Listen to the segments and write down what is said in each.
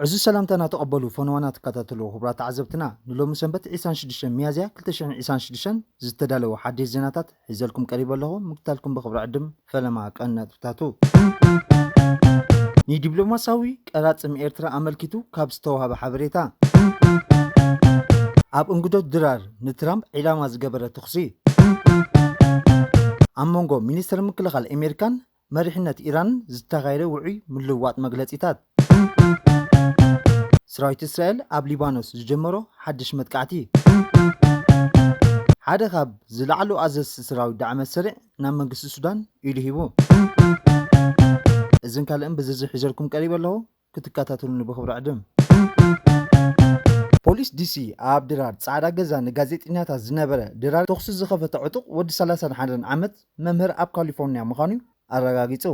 እዚ ሰላምታና ተቐበሉ ፈነዋና ትከታተሉ ክቡራት ተዓዘብትና፣ ንሎሚ ሰንበት ዕስራን ሽዱሽተን ሚያዝያ ክልተ ሽሕን ዕስራን ሽዱሽተን ዝተዳለወ ሓድሽ ዜናታት ሒዘልኩም ቀሪበ ኣለኹ። ምክታልኩም ብኽብሪ ዕድም ፈለማ ቀን ነጥብታቱ። ንዲፕሎማሲያዊ ቀራጽም ኤርትራ ኣመልኪቱ ካብ ዝተዋህበ ሓበሬታ። ኣብ እንግዶት ድራር ንትራምፕ ዒላማ ዝገበረ ተኹሲ። ኣብ መንጎ ሚኒስትር ምክልኻል ኣሜሪካን መሪሕነት ኢራን ዝተኻየደ ውዑይ ምልውዋጥ መግለጺታት። ሰራዊት እስራኤል ኣብ ሊባኖስ ዝጀመሮ ሓድሽ መጥቃዕቲ። ሓደ ካብ ዝለዓሉ ኣዘዝቲ ሰራዊት ዳዕመ ሰሪዕ ናብ መንግስቲ ሱዳን ኢዱ ሂቡ። እዝን ካልእን ብዝርዝር ሒዘልኩም ቀሪበ ኣለኹ። ክትከታተሉኒ ብኽብሪ ዕድም። ፖሊስ ዲሲ ኣብ ድራር ጻዕዳ ገዛ ንጋዜጠኛታት ዝነበረ ድራር ተኹሲ ዝኸፈተ ዕጡቕ ወዲ ሰላሳን ሓደን ዓመት መምህር ኣብ ካሊፎርኒያ ምዃኑ ኣረጋጊጹ።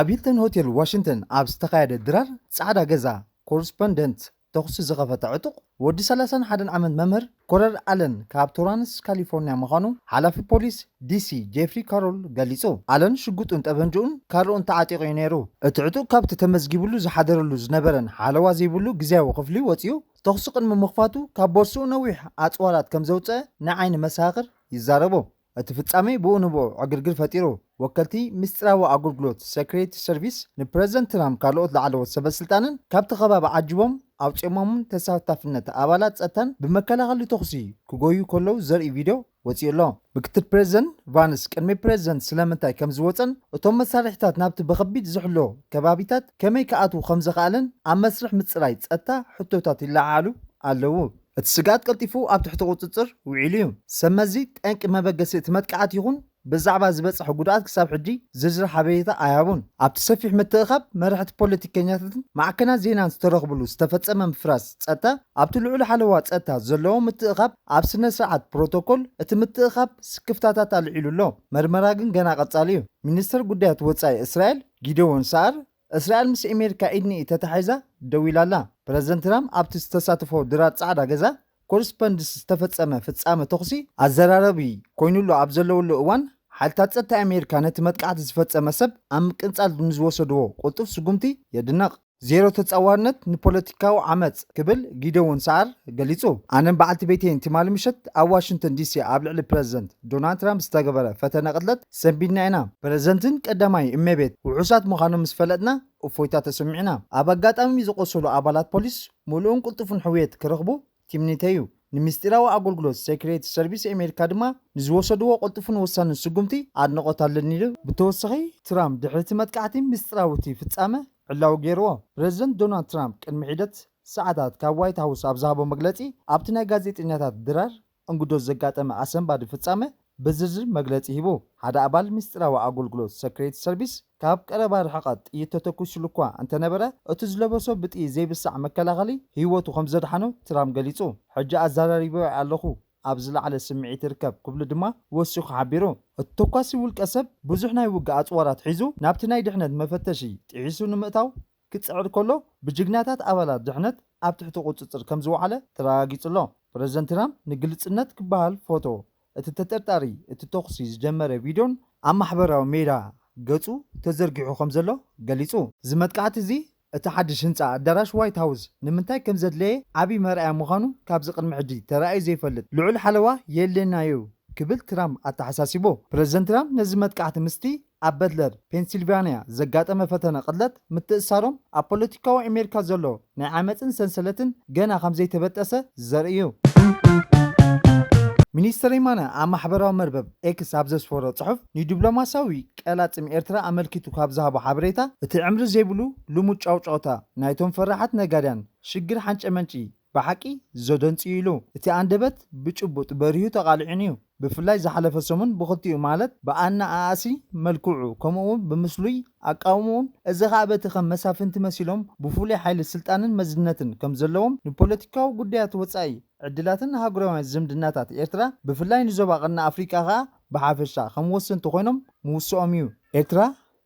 ኣብ ሂልተን ሆቴል ዋሽንግተን ኣብ ዝተኻየደ ድራር ጻዕዳ ገዛ ኮረስፖንደንት ተኹሲ ዝኸፈተ ዕጡቕ ወዲ ሰላሳን ሓደን ዓመት መምህር ኮረር ኣለን ካብ ቶራንስ ካሊፎርኒያ ምዃኑ ሓላፊ ፖሊስ ዲሲ ጄፍሪ ካሮል ገሊጹ። ኣለን ሽጉጡን ጠበንጅኡን ካልኦን ተዓጢቑ እዩ ነይሩ። እቲ ዕጡቕ ካብቲ ተመዝጊብሉ ዝሓደረሉ ዝነበረን ሓለዋ ዘይብሉ ግዝያዊ ክፍሊ ወጺኡ ተኹሲ ቅድሚ ምኽፋቱ ካብ ቦርስኡ ነዊሕ ኣጽዋራት ከም ዘውጽአ ንዓይኒ መሰኻኽር ይዛረቡ። እቲ ፍጻሜ ብኡ ንብኡ ዕግርግር ፈጢሩ። ወከልቲ ምስጢራዊ ኣገልግሎት ሰክሬት ሰርቪስ ንፕረዚደንት ትራምፕ ካልኦት ላዕለዎት ሰበስልጣንን ካብቲ ከባቢ ዓጂቦም ኣውጺኦሞምን ተሳታፍነት ኣባላት ጸጥታን ብመከላኸሊ ተኹሲ ክጎዩ ከለዉ ዘርኢ ቪድዮ ወጺኡ ኣሎ። ምክትል ፕረዚደንት ቫንስ ቅድሚ ፕረዚደንት ስለምንታይ ከም ዝወጸን እቶም መሳርሒታት ናብቲ ብኸቢድ ዝሕሎ ከባቢታት ከመይ ክኣትዉ ከም ዘኽኣለን ኣብ መስርሕ ምጽራይ ጸጥታ ሕቶታት ይለዓዓሉ ኣለዉ። እቲ ስግኣት ቀልጢፉ ኣብ ትሕቲ ቁጽጽር ውዒሉ እዩ። ሰብ መዚ ጠንቂ መበገሲ እቲ መጥቃዕቲ ይኹን ብዛዕባ ዝበጽሐ ጉድኣት ክሳብ ሕጂ ዝርዝር ሓበሬታ ኣይሃቡን። ኣብቲ ሰፊሕ ምትእኻብ መራሕቲ ፖለቲከኛታትን ማዕከናት ዜናን ዝተረኽብሉ ዝተፈጸመ ምፍራስ ጸጥታ ኣብቲ ልዑል ሓለዋ ጸጥታ ዘለዎ ምትእኻብ ኣብ ስነ ስርዓት ፕሮቶኮል እቲ ምትእኻብ ስክፍታታት ኣልዒሉ ኣሎ። መርመራ ግን ገና ቀጻሊ እዩ። ሚኒስተር ጉዳያት ወጻኢ እስራኤል ጊደዎን ሰዓር እስራኤል ምስ ኣሜሪካ ኢድ ንኢድ ተታሒዛ ደው ኢላ ኣላ። ፕረዚደንት ትራምፕ ኣብቲ ዝተሳተፎ ድራር ጻዕዳ ገዛ ኮረስፖንደንስ ዝተፈጸመ ፍጻመ ተኹሲ ኣዘራረቢ ኮይኑሉ ኣብ ዘለውሉ እዋን ሓይልታት ጸጥታ ኣሜሪካ ነቲ መጥቃዕቲ ዝፈጸመ ሰብ ኣብ ምቅንጻል ንዝወሰድዎ ቅልጡፍ ስጉምቲ የድነቕ። ዜሮ ተጻዋርነት ንፖለቲካዊ ዓመጽ ክብል ጊደዎን ሰዓር ገሊጹ። ኣነን በዓልቲ ቤተይን ትማሊ ምሸት ኣብ ዋሽንግተን ዲሲ ኣብ ልዕሊ ፕረዚደንት ዶናልድ ትራምፕ ዝተገበረ ፈተነ ቅትለት ሰንቢድና ኢና። ፕረዚደንትን ቀዳማይ እመቤት ውሑሳት ምዃኖም ምስ ፈለጥና እፎይታ ተሰሚዑና። ኣብ ኣጋጣሚ ዝቆሰሉ ኣባላት ፖሊስ ምሉእን ቅልጡፍን ሕውየት ክረኽቡ ትምኒተይ እዩ። ንምስጢራዊ ኣገልግሎት ሴክሬት ሰርቪስ ኣሜሪካ ድማ ንዝወሰድዎ ቅልጡፍን ወሳንን ስጉምቲ ኣድንቖት ኣለኒ ኢሉ። ብተወሳኺ ትራምፕ ድሕሪ እቲ መጥቃዕቲ ምስጢራዊ እቲ ፍጻመ ዕላዊ ገይርዎ። ፕረዚደንት ዶናልድ ትራምፕ ቅድሚ ሒደት ሰዓታት ካብ ዋይት ሃውስ ኣብ ዝሃቦ መግለጺ ኣብቲ ናይ ጋዜጠኛታት ድራር እንግዶት ዘጋጠመ ኣሰንባዲ ፍጻመ ብዝርዝር መግለጺ ሂቡ። ሓደ ኣባል ምስጢራዊ ኣገልግሎት ሰክሬት ሰርቪስ ካብ ቀረባ ርሕቐት ጥይት ተተኩሱሉ እኳ እንተነበረ፣ እቲ ዝለበሶ ብጥይት ዘይብሳዕ መከላኸሊ ህይወቱ ከም ዘድሓኖ ትራምፕ ገሊጹ። ሕጂ ኣዘራሪበዮ ኣለኹ፣ ኣብ ዝለዓለ ስምዒት ይርከብ ክብሉ ድማ ወሲኹ ሓቢሩ። እቲ ተኳሲ ውልቀ ሰብ ብዙሕ ናይ ውግእ ኣጽዋራት ሒዙ ናብቲ ናይ ድሕነት መፈተሺ ጥሒሱ ንምእታው ክጽዕር ከሎ፣ ብጅግናታት ኣባላት ድሕነት ኣብ ትሕቲ ቁጽጽር ከም ዝወዓለ ተረጋጊጹ ኣሎ። ፕረዚደንት ትራምፕ ንግልጽነት ክበሃል ፎቶ እቲ ተጠርጣሪ እቲ ተኹሲ ዝጀመረ ቪድዮን ኣብ ማሕበራዊ ሜዳ ገጹ ተዘርጊሑ ከም ዘሎ ገሊጹ። እዚ መጥቃዕቲ እዚ እቲ ሓድሽ ህንጻ ኣዳራሽ ዋይት ሃውስ ንምንታይ ከም ዘድለየ ዓቢ መርኣያ ምዃኑ ካብዚ ቅድሚ ሕጂ ተራእዩ ዘይፈልጥ ልዑል ሓለዋ የድልየና'ዩ ክብል ትራምፕ ኣተሓሳሲቡ። ፕረዚደንት ትራምፕ ነዚ መጥቃዕቲ ምስቲ ኣብ በትለር ፔንሲልቫንያ ዘጋጠመ ፈተነ ቅትለት ምትእስሳሮም ኣብ ፖለቲካዊ ኣሜሪካ ዘሎ ናይ ዓመጽን ሰንሰለትን ገና ከም ዘይተበጠሰ ዘርኢ እዩ። ሚኒስተር የማነ ኣብ ማሕበራዊ መርበብ ኤክስ ኣብ ዘስፈሮ ጽሑፍ ንዲፕሎማሲያዊ ቀላጽም ኤርትራ ኣመልኪቱ ካብ ዝሃቦ ሓበሬታ እቲ ዕምሪ ዘይብሉ ልሙድ ጫውጫውታ ናይቶም ፈራሓት ነጋድያን ሽግር ሓንጨ መንጪ ብሓቂ ዘደንጽ እዩ ኢሉ። እቲ ኣንደበት ብጭቡጥ በሪሁ ተቓሊዑን እዩ። ብፍላይ ዝሓለፈ ሰሙን ብኽልቲኡ ማለት ብኣነኣኣሲ መልክዑ ከምኡ'ውን ብምስሉይ ኣቃውምኡን እዚ ኸኣ በቲ ከም መሳፍንቲ መሲሎም ብፍሉይ ሓይሊ ስልጣንን መዝነትን ከም ዘለዎም ንፖለቲካዊ ጉዳያት ወጻኢ ዕድላትን ኣህጉራውያን ዝምድናታት ኤርትራ ብፍላይ ንዞባ ቀርኒ ኣፍሪቃ ኸኣ ብሓፈሻ ከም ወሰንቲ ኮይኖም ምውስኦም እዩ። ኤርትራ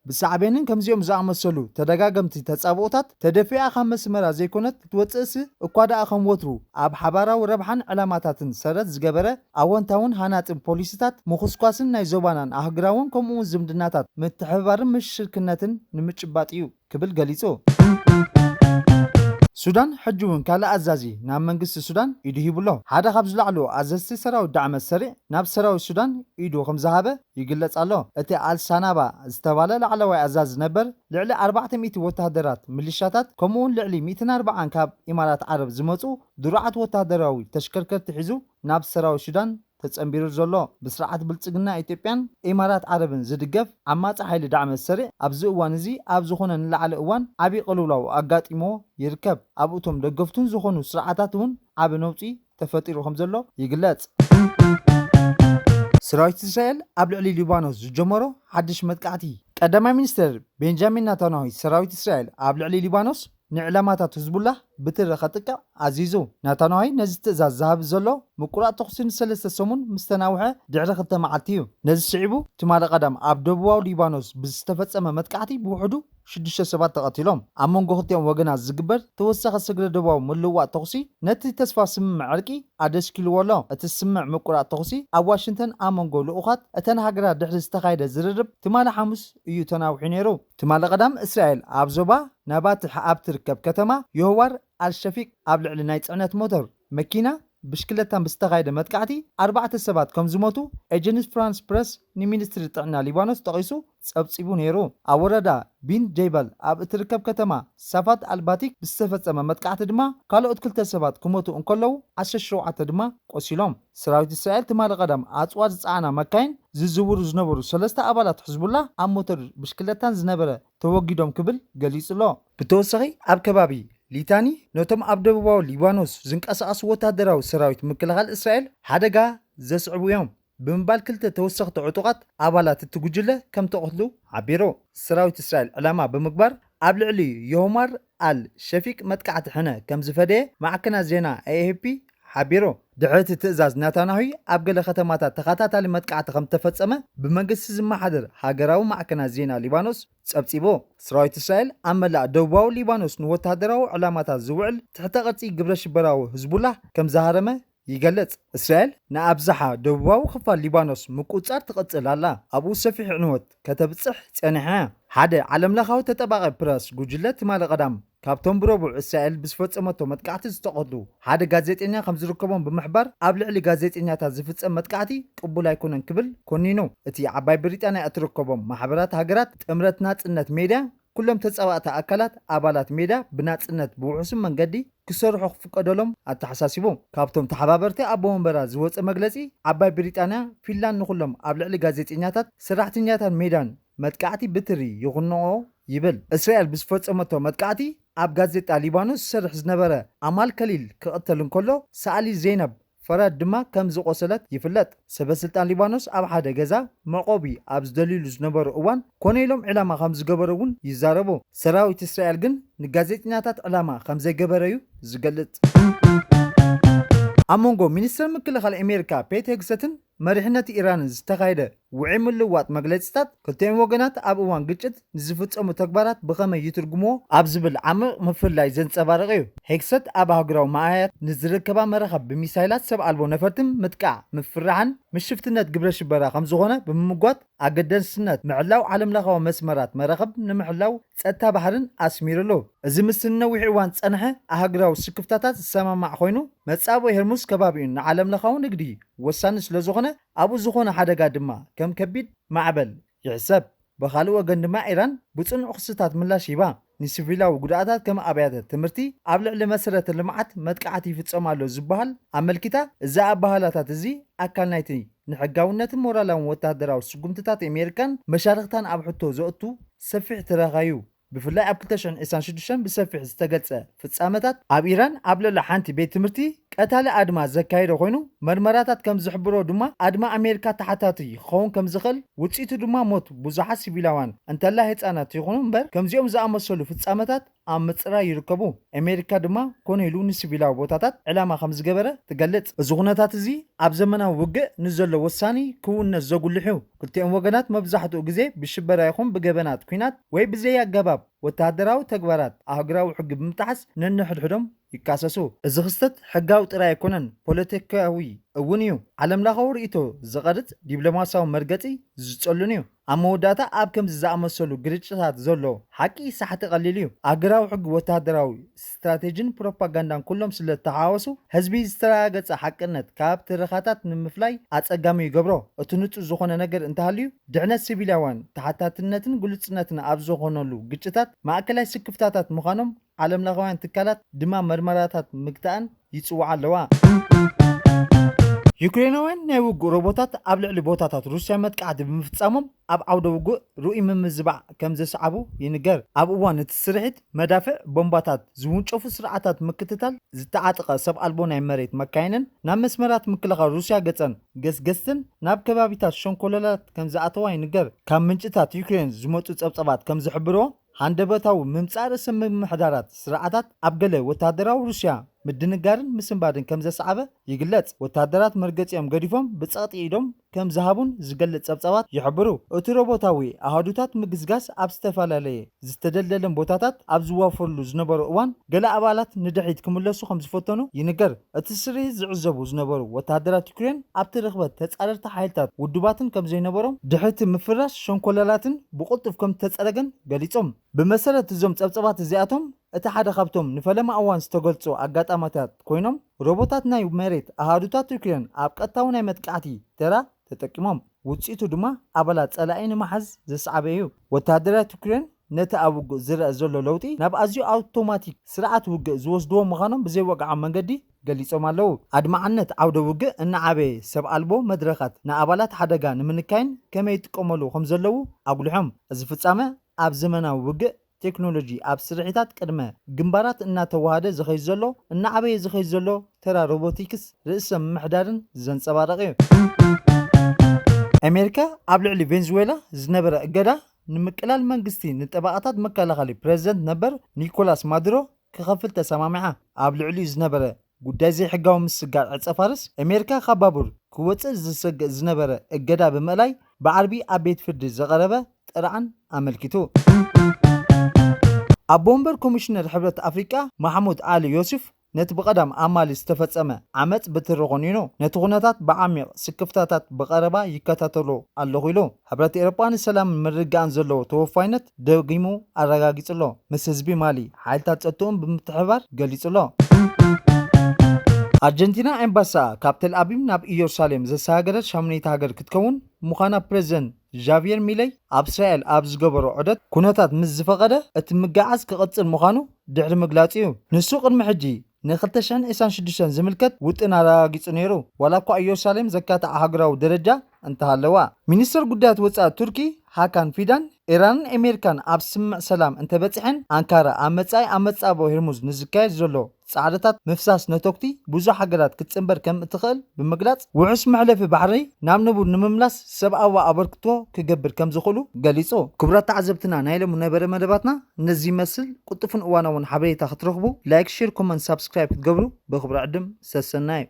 ብሳዕቤንን ከምዚኦም ዝኣመሰሉ ተደጋገምቲ ተጻብኦታት ተደፊኣ ካብ መስመራ ዘይኮነት ክትወጽእሲ እኳ ደኣ ከም ወትሩ ኣብ ሓባራዊ ረብሓን ዕላማታትን ሰረት ዝገበረ ኣወንታውን ሃናጽን ፖሊሲታት ምኹስኳስን ናይ ዞባናን ኣህጉራውን ከምኡውን ዝምድናታት ምትሕብባርን ምሽርክነትን ንምጭባጥ እዩ ክብል ገሊጹ። ሱዳን ሕጂ እውን ካልእ ኣዛዚ ናብ መንግስቲ ሱዳን ኢዱ ሂቡ ኣሎ። ሓደ ካብ ዝለዓሉ ኣዘዝቲ ሰራዊት ዳዕመ ሰሪዕ ናብ ሰራዊት ሱዳን ኢዱ ከም ዝሃበ ይግለጽ ኣሎ። እቲ ኣልሳናባ ዝተባለ ላዕለዋይ ኣዛዚ ነበር፣ ልዕሊ ኣርባዕተ ሚእቲ ወተሃደራት፣ ሚሊሻታት፣ ከምኡውን ልዕሊ ሚእትን ኣርባዓን ካብ ኢማራት ዓረብ ዝመጹ ድሩዓት ወተሃደራዊ ተሽከርከርቲ ሒዙ ናብ ሰራዊት ሱዳን ተጸንቢሩ ዘሎ። ብስርዓት ብልጽግና ኢትዮጵያን ኢማራት ዓረብን ዝድገፍ ዓማጺ ሓይሊ ዳዕመ ሰሪዕ ኣብዚ እዋን እዚ ኣብ ዝኾነ ንላዕሊ እዋን ዓብዪ ቅልውላው ኣጋጢሞ ይርከብ። ኣብ እቶም ደገፍቱን ዝኾኑ ስርዓታት እውን ዓቢ ነውጺ ተፈጢሩ ከም ዘሎ ይግለጽ። ሰራዊት እስራኤል ኣብ ልዕሊ ሊባኖስ ዝጀመሮ ሓድሽ መጥቃዕቲ። ቀዳማይ ሚኒስትር ቤንጃሚን ናታንያሁ ሰራዊት እስራኤል ኣብ ልዕሊ ሊባኖስ ንዕላማታት ህዝቡላህ ብትሪ ከጥቅዕ ኣዚዙ። ናታንያሁ ነዚ ትእዛዝ ዝሃብ ዘሎ ምቁራጥ ተኹሲ ንሰለስተ ሰሙን ምስ ተናውሐ ድሕሪ ክልተ መዓልቲ እዩ። ነዚ ስዒቡ ትማሊ ቀዳም ኣብ ደቡባዊ ሊባኖስ ብዝተፈጸመ መጥቃዕቲ ብውሕዱ ሽዱሽተ ሰባት ተቐቲሎም። ኣብ መንጎ ክልቲኦም ወገናት ዝግበር ተወሳኺ ስግረ ደቡባዊ ምልውዋጥ ተኹሲ ነቲ ተስፋ ስምምዕ ዕርቂ ኣደስኪልዎ ኣሎ። እቲ ስምምዕ ምቁራጥ ተኹሲ ኣብ ዋሽንግተን ኣብ መንጎ ልኡኻት እተን ሃገራት ድሕሪ ዝተኻየደ ዝርርብ ትማሊ ሓሙስ እዩ ተናውሑ ነይሩ። ትማሊ ቀዳም እስራኤል ኣብ ዞባ ናባትሕ ኣብ ትርከብ ከተማ ዮህዋር ኣልሸፊቅ ኣብ ልዕሊ ናይ ጽዕነት ሞተር መኪና ብሽክለታን ብዝተኻየደ መጥቃዕቲ ኣርባዕተ ሰባት ከም ዝሞቱ ኤጀንስ ፍራንስ ፕረስ ንሚኒስትሪ ጥዕና ሊባኖስ ጠቒሱ ጸብጺቡ ነይሩ። ኣብ ወረዳ ቢን ጀይበል ኣብ እትርከብ ከተማ ሳፋት ኣልባቲክ ብዝተፈጸመ መጥቃዕቲ ድማ ካልኦት ክልተ ሰባት ክሞቱ እንከለዉ ዓሰርተ ሸውዓተ ድማ ቆሲሎም። ሰራዊት እስራኤል ትማሊ ቀዳም ኣጽዋር ዝጸዓና መካይን ዝዝውሩ ዝነበሩ ሰለስተ ኣባላት ሕዝቡላ ኣብ ሞተር ብሽክለታን ዝነበረ ተወጊዶም ክብል ገሊጹ ኣሎ። ብተወሳኺ ኣብ ከባቢ ሊታኒ ነቶም ኣብ ደቡባዊ ሊባኖስ ዝንቀሳቐሱ ወታደራዊ ሰራዊት ምክልኻል እስራኤል ሓደጋ ዘስዕቡ እዮም ብምባል ክልተ ተወሰኽቲ ዕጡቓት ኣባላት እቲ ጉጅለ ከም ተቐትሉ ሓቢሩ። ሰራዊት እስራኤል ዕላማ ብምግባር ኣብ ልዕሊ ዮማር ኣል ሸፊቅ መጥቃዕቲ ሕነ ከም ዝፈደየ ማዕከናት ዜና ኤኤፍፒ ሓቢሩ። ድሕሪ እቲ ትእዛዝ ናታንያሁ ኣብ ገለ ከተማታት ተኸታታሊ መጥቃዕቲ ከም ተፈጸመ ብመንግስቲ ዝመሓደር ሃገራዊ ማዕከናት ዜና ሊባኖስ ጸብጺቡ። ሰራዊት እስራኤል ኣብ መላእ ደቡባዊ ሊባኖስ ንወታደራዊ ዕላማታት ዝውዕል ትሕተ ቅርጺ ግብረ ሽበራዊ ህዝቡላህ ከም ዝሃረመ ይገልጽ። እስራኤል ንኣብዝሓ ደቡባዊ ክፋል ሊባኖስ ምቁጽጻር ትቕጽል ኣላ። ኣብኡ ሰፊሕ ዕንወት ከተብጽሕ ጸኒሓ። ሓደ ዓለምለኻዊ ተጠባቂ ፕረስ ጉጅለ ትማሊ ቀዳም ካብቶም ብረቡዕ እስራኤል ብዝፈጸመቶ መጥቃዕቲ ዝተቐትሉ ሓደ ጋዜጠኛ ከም ዝርከቦም ብምሕባር ኣብ ልዕሊ ጋዜጠኛታት ዝፍጸም መጥቃዕቲ ቅቡል ኣይኮነን ክብል ኮኒኑ። እቲ ዓባይ ብሪጣንያ እትርከቦም ማሕበራት ሃገራት ጥምረት ናጽነት ሜድያ ኩሎም ተጻባእቲ ኣካላት ኣባላት ሜዳ ብናጽነት ብውሑስን መንገዲ ክሰርሑ ክፍቀደሎም ኣተሓሳሲቡ። ካብቶም ተሓባበርቲ ኣቦ ወንበራት ዝወጸ መግለጺ ዓባይ ብሪጣንያ ፊንላንድ ንኹሎም ኣብ ልዕሊ ጋዜጠኛታት ሰራሕተኛታት ሜዳን መጥቃዕቲ ብትሪ ይኹንኦ ይብል። እስራኤል ብዝፈጸመቶ መጥቃዕቲ ኣብ ጋዜጣ ሊባኖስ ዝሰርሕ ዝነበረ ኣማል ከሊል ክቕተል እንከሎ ሰኣሊ ዜነብ ፈራድ ድማ ከም ዝቖሰለት ይፍለጥ። ሰበስልጣን ሊባኖስ ኣብ ሓደ ገዛ መዕቆቢ ኣብ ዝደልይሉ ዝነበሩ እዋን ኮነ ኢሎም ዕላማ ከም ዝገበረ እውን ይዛረቡ። ሰራዊት እስራኤል ግን ንጋዜጠኛታት ዕላማ ከም ዘይገበረ እዩ ዝገልጽ። ኣብ መንጎ ሚኒስትር ምክልኻል ኣሜሪካ ፔት ሄግሰትን መሪሕነት ኢራንን ዝተኻየደ ውዒ ምልውዋጥ መግለጺታት ክልቲኦም ወገናት ኣብ እዋን ግጭት ንዝፍጸሙ ተግባራት ብኸመይ ይትርጉምዎ ኣብ ዝብል ዓሚቕ ምፍልላይ ዘንጸባርቕ እዩ። ሄግሰት ኣብ ኣህጉራዊ መኣያት ንዝርከባ መራኸብ ብሚሳይላት ሰብ ኣልቦ ነፈርትን ምጥቃዕ ምፍርራሕን ምሽፍትነት ግብረ ሽበራ ከም ዝኾነ ብምምጓት ኣገዳስነት ምዕላው ዓለምለኻዊ መስመራት መራኸብ ንምሕላው ጸጥታ ባሕርን ኣስሚሩሉ። እዚ ምስ ንነዊሕ እዋን ዝጸንሐ ኣህጉራዊ ስክፍታታት ዝሰማማዕ ኮይኑ መጻብኦ ሄርሙዝ ከባቢኡን ንዓለምለኻዊ ንግዲ ወሳኒ ስለ ዝኾነ ኣብኡ ዝኾነ ሓደጋ ድማ ከም ከቢድ ማዕበል ይሕሰብ። ብኻልእ ወገን ድማ ኢራን ብጽኑዕ ክስታት ምላሽ ሂባ። ንሲቪላዊ ጉድኣታት ከም ኣብያተ ትምህርቲ፣ ኣብ ልዕሊ መሰረተ ልምዓት መጥቃዕቲ ይፍጸም ኣሎ ዝበሃል ኣመልኪታ። እዚ ኣበሃህላታት እዚ ኣካል ናይቲ ንሕጋውነትን ሞራላውን ወተሃደራዊ ስጉምትታት ኣሜሪካን መሻርኽታን ኣብ ሕቶ ዘእቱ ሰፊሕ ትረኻ እዩ። ብፍላይ ኣብ ክልተ ሽሕን ዕስራን ሽዱሽተን ብሰፊሕ ዝተገልጸ ፍጻመታት ኣብ ኢራን ኣብ ልዕሊ ሓንቲ ቤት ትምህርቲ ቀታሊ ኣድማ ዘካየደ ኮይኑ መርመራታት ከም ዝሕብሮ ድማ ኣድማ ኣሜሪካ ተሓታቲ ክኸውን ከም ዝኽእል ውጽኢቱ ድማ ሞት ብዙሓት ሲቪላውያን እንተላይ ህጻናት ይኹኑ እምበር ከምዚኦም ዝኣመሰሉ ፍጻመታት ኣብ ምጽራይ ይርከቡ። ኣሜሪካ ድማ ኮነ ኢሉ ንሲቪላዊ ቦታታት ዕላማ ከም ዝገበረ ትገልጽ። እዚ ኩነታት እዚ ኣብ ዘመናዊ ውግእ ንዘሎ ወሳኒ ክውንነት ዘጉልሕ እዩ። ክልቲኦም ወገናት መብዛሕትኡ ግዜ ብሽበራ ይኹን ብገበናት ኲናት ወይ ብዘይ ኣገባብ ወተሃደራዊ ተግባራት ኣህጉራዊ ሕጊ ብምጥሓስ ነንሕድሕዶም ይካሰሱ። እዚ ክስተት ሕጋዊ ጥራይ ኣይኮነን፣ ፖለቲካዊ እውን እዩ። ዓለምለኻዊ ርእይቶ ዝቐርጽ ዲፕሎማስያዊ መርገጺ ዝጸሉን እዩ። ኣብ መወዳእታ ኣብ ከምዚ ዝኣመሰሉ ግርጭታት ዘሎ ሓቂ ሳሕቲ ቀሊል እዩ። ኣገራዊ ሕጊ፣ ወተሃደራዊ ስትራቴጂን ፕሮፓጋንዳን ኩሎም ስለ እተሓዋወሱ፣ ህዝቢ ዝተረጋገጸ ሓቅነት ካብ ትረኻታት ንምፍላይ ኣጸጋሚ ይገብሮ። እቲ ንጹር ዝኾነ ነገር እንተሃልዩ፣ ድሕነት ሲቪላውያን፣ ተሓታትነትን ግሉጽነትን ኣብ ዝኾነሉ ግጭታት ማእከላይ ስክፍታታት ምዃኖም ዓለምለኻውያን ትካላት ድማ መርመራታት ምግታእን ይጽውዓ ኣለዋ። ዩክሬናውያን ናይ ውግእ ሮቦታት ኣብ ልዕሊ ቦታታት ሩስያ መጥቃዕቲ ብምፍጻሞም ኣብ ዓውደ ውግእ ርኡይ ምምዝባዕ ከም ዘስዓቡ ይንገር። ኣብ እዋን እቲ ስርሒት መዳፍዕ ቦምባታት ዝውንጨፉ ስርዓታት ምክትታል ዝተዓጥቀ ሰብ ኣልቦ ናይ መሬት መካይንን ናብ መስመራት ምክልኻል ሩስያ ገጸን ገስገስትን ናብ ከባቢታት ሸንኮለላት ከም ዝኣተዋ ይንገር። ካብ ምንጭታት ዩክሬን ዝመጹ ጸብጸባት ከም ዝሕብርዎ፣ ሃንደበታዊ ምምጻእ ርእሰ ምምሕዳራት ስርዓታት ኣብ ገለ ወተሃደራዊ ሩስያ ምድንጋርን ምስንባድን ከም ዘስዓበ ይግለጽ። ወተሃደራት መርገጺኦም ገዲፎም ብጸቕጢ ኢዶም ከም ዝሃቡን ዝገልጽ ጸብጻባት ይሕብሩ። እቲ ሮቦታዊ ኣሃዱታት ምግስጋስ ኣብ ዝተፈላለየ ዝተደልደለን ቦታታት ኣብ ዝዋፈሩሉ ዝነበሩ እዋን፣ ገለ ኣባላት ንድሕሪት ክምለሱ ከም ዝፈተኑ ይንገር። እቲ ስርሒት ዝዕዘቡ ዝነበሩ ወተሃደራት ዩክሬን ኣብቲ ርኽበት ተጻረርቲ ሓይልታት ውዱባትን ከም ዘይነበሮም፣ ድሕሪቲ ምፍራስ ሸንኮለላትን ብቕልጡፍ ከም ዝተጸረገን ገሊጾም። ብመሰረት እዞም ጸብጻባት እዚኣቶም፣ እቲ ሓደ ካብቶም ንፈለማ እዋን ዝተገልጹ ኣጋጣሚታት ኮይኖም፣ ሮቦታት ናይ መሬት ኣሃዱታት ዩክሬን ኣብ ቀጥታዊ ናይ መጥቃዕቲ ተራ ተጠቂሞም። ውጽኢቱ ድማ ኣባላት ጸላኢ ንምሓዝ ዘስዓበ እዩ። ወተሃደራት ዩክሬን ነቲ ኣብ ውግእ ዝረአ ዘሎ ለውጢ ናብ ኣዝዩ ኣውቶማቲክ ስርዓት ውግእ ዝወስድዎ ምዃኖም ብዘይወግዓዊ መንገዲ ገሊጾም ኣለዉ። ኣድማዕነት ዓውደ ውግእ እናዓበየ፣ ሰብ ኣልቦ መድረኻት ንኣባላት ሓደጋ ንምንካይን ከመይ ይጥቀመሉ ከም ዘለዉ ኣጉሊሖም። እዚ ፍጻመ ኣብ ዘመናዊ ውግእ ቴክኖሎጂ ኣብ ስርሒታት ቅድመ ግንባራት እናተዋሃደ ዝኸይድ ዘሎ፣ እናዓበየ ዝኸይድ ዘሎ ተራ ሮቦቲክስ ርእሰ ምምሕዳርን ዘንጸባርቕ እዩ። ኣሜሪካ ኣብ ልዕሊ ቬንዙዌላ ዝነበረ እገዳ ንምቅላል መንግስቲ ንጠበቓታት መከላኸሊ ፕሬዝደንት ነበር ኒኮላስ ማዱሮ ክኸፍል ተሰማሚዓ። ኣብ ልዕሊኡ ዝነበረ ጉዳይ ዘይሕጋዊ ምስጋር ዕጸ ፋርስ ኣሜሪካ ካብ ባቡር ክወጽእ ዝሰግእ ዝነበረ እገዳ ብምእላይ ብዓርቢ ኣብ ቤት ፍርዲ ዝቐረበ ጥርዓን ኣመልኪቱ። ኣቦ ወንበር ኮሚሽነር ሕብረት ኣፍሪቃ ማሕሙድ ኣሊ ዮሱፍ ነቲ ብቐዳም ኣብ ማሊ ዝተፈጸመ ዓመጽ ብትሪ ኮኒኑ፣ ነቲ ኩነታት ብዓሚቕ ስክፍታታት ብቐረባ ይከታተሎ ኣለኹ ኢሉ። ሕብረት ኤውሮጳ ንሰላምን ምርግጋእን ዘለዎ ተወፋይነት ደጊሙ ኣረጋጊጹ ኣሎ። ምስ ህዝቢ ማሊ ሓይልታት ጸጥትኡን ብምትሕብባር ገሊጹ ኣሎ። ኣርጀንቲና ኤምባሲኣ ካብ ተል ኣቢብ ናብ ኢየሩሳሌም ዘሰጋገረት ሻሙነይቲ ሃገር ክትከውን ምዃና ፕሬዝደንት ዣቪየር ሚለይ ኣብ እስራኤል ኣብ ዝገበሮ ዑደት፣ ኩነታት ምስ ዝፈቐደ እቲ ምገዓዝ ክቕጽል ምዃኑ ድሕሪ ምግላጹ እዩ። ንሱ ቅድሚ ሕጂ ን ክልተ ሽሕን ዕስራን ሽዱሽተን ዝምልከት ውጥን ኣረጋጊጹ ነይሩ፣ ዋላ እኳ ኢየሩሳሌም ዘካትዓ ሃገራዊ ደረጃ እንተሃለዋ። ሚኒስትር ጉዳያት ወጻኢ ቱርኪ ሃካን ፊዳን፣ ኢራንን ኣሜሪካን ኣብ ስምምዕ ሰላም እንተበጺሐን፣ ኣንካራ ኣብ መጻኢ ኣብ መጻብቦ ሆርሙዝ ንዝካየድ ዘሎ ጻዕርታት ምፍሳስ ነቶግቲ ብዙሕ ሃገራት ክትጽንበር ከም እትኽእል ብምግላጽ፣ ውሑስ መሕለፊ ባሕሪ ናብ ንቡር ንምምላስ ሰብኣዊ ኣበርክቶ ክገብር ከም ዝኽእሉ ገሊጹ። ክቡራት ተዓዘብትና፣ ናይ ሎሚ ነበረ መደባትና ነዚ ይመስል። ቅልጡፍን እዋናውን ሓበሬታ ክትረኽቡ ላይክ፣ ሼር፣ ኮመንት፣ ሳብስክራይብ ክትገብሩ ብኽብሪ ዕድም። ሰሰናዩ።